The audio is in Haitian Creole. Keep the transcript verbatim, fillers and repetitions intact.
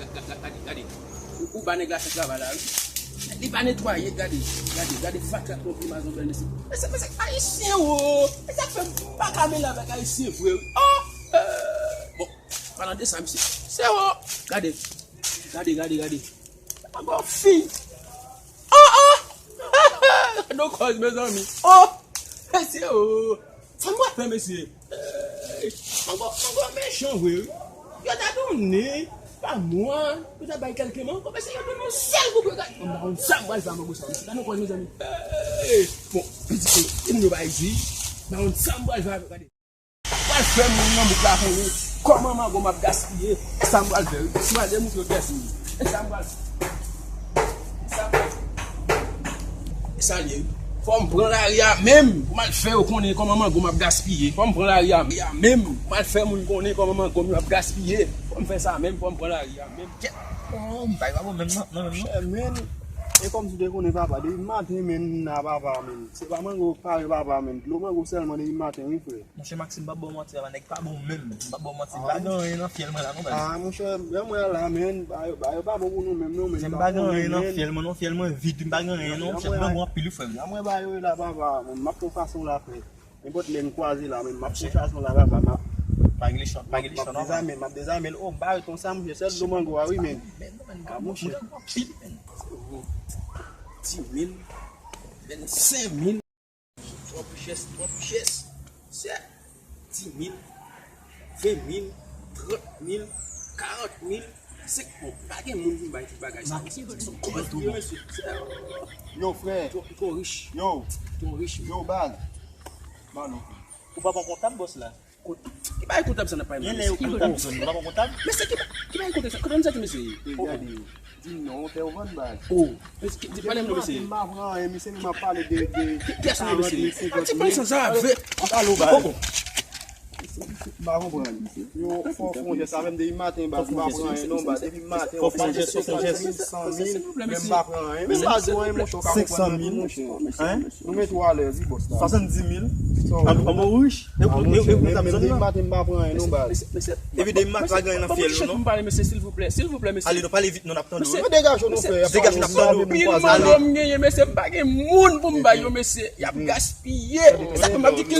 Gade, gade, gade. Ou, ou ba nèg la fè travay la, wi. Li pa netwaye, gade, gade, gade fatra konpli mazonbèl, mesye. Mesye, mesye, ayisyen, wo. Mesye, sa fè m pa ka mele avèk ayisyen vre, wi. Oh! Eh, bon, palan de sa, mesye. Se wo. Gade, gade, gade, gade. Ankò fi. Oh, oh! Gade yon kòz, mezanmi. Oh! Mesye, oh! Sa m pral fè, mesye? Ey, mango, mango mechan vre, wi. Yo ta donnen pa mwa, yo ta bay kèlke mango, mesye, yo donnen yon sèl goup, gade. M pa konn sa m pral fè a mango sa, mesye. Gade yon kòz, mezanmi. Ey, bon, pitit, e moun yo bay di, m pa konn sa m pral fè avè, gade. Pral fè moun nan bouk la konnen kòman mango m ap gaspiye. E sa m pral fè, wi. Si m al demontre yo kiyès m ye. E sa m pral fè. E sa m pral fè. E sa l ye, wi. Fò m pran lari a menm pou m al fè yo konnen kòman mango m ap gaspiye. Fò m pran lari a menm pou m al fè moun konnen kòman mango m yo ap gaspiye. Fò m fè sa menm, fò m pran lari a menm. Kèt. Oh, m pa gen pa bon menm nan, nan menm nan. Chè, men, e kòmsi w te konnen papa, depi maten, men, nan papa, men. Se pa mango pare papa, men. Dlo mango sèlman depi maten, wi, frè. Monchè Maxime, m p ap ba w manti, papa, nèg pa bon menm. M p ap ba w manti, m pa gen anyen nan fyèl mwen la non, baz. Ah, monchè, lè mwen la, men, ba yo, ba yo pa bon pou nou menm, non, men. Monchè, m pa gen anyen nan fyèl mwen, non, fyèl mwen, non, fyèl mwen vide, m pa gen anyen, non, fyèl mwen bon anpil, wi, frè m. Lè mwen ba yo la, papa, m ap fè fason la, frè. Nenpòt lè n kwaze la, men m ap fè fason la, papa, m ap, pa gen lechan, pa gen lechan, non. M ap dezame, m ap dezame l. Oh, m ba yo konsa, monchè, sèl dlo mango a, wi, men. Ah, monchè. Anpil, men. Dis mil, vennsenk mil. Twòp richès, twòp richès. Sè, dis mil, ven mil, trant mil, karant mil, senk, bon, pa gen moun ki bay tout bagay sa. Yo, frè. Twò, twò rich. Yo. Twò rich. Yo, baz. Ba nou. Ou pa pran kontab, bòs la? Ki bagay kontab sa n ap pale? Gen lè yo kontab zòn, ou pa pran kontab? Mesye, ki ba-, ki bagay kontab sa? Kontab sa ki mesye? E gade. Di m non, fè w vann baz. Oh, mesye, ki, di pale m non, mesye. M pa pran anyen, mesye, m ap pale de, de. Ki, kiyès ou ye, mesye? Ti pale sanzave. M pale w baz. M pa konprann. Yo, fò fè yon jès avè m depi maten baz, m pa pran anyen non baz. Depi maten, fò fè yon jès, fò fè yon jès. Senk san mil, men m pa pran anyen. Men m pa di w anyen, monchè, ou ka konprann tou, monchè. Nou mete w alèz, wi, bòs la. Swasanndis mil. An bon rich. E ou, e ou, e ou konn sa m zòn nan? Depi maten m pa pran anyen non baz. Epi depi maten pa gen anyen nan fyèl nou non. Pou m pale mesye, silvouplè, silvouplè mesye. Ale, nou pale vit non, n ap tande w. Mesye, degaje w non, frè. Degaje, n ap tande w. Pil mango m genyen mesye, m pa gen moun pou m bay yo mesye. Y ap gaspiye. Sa fè m ap di ki.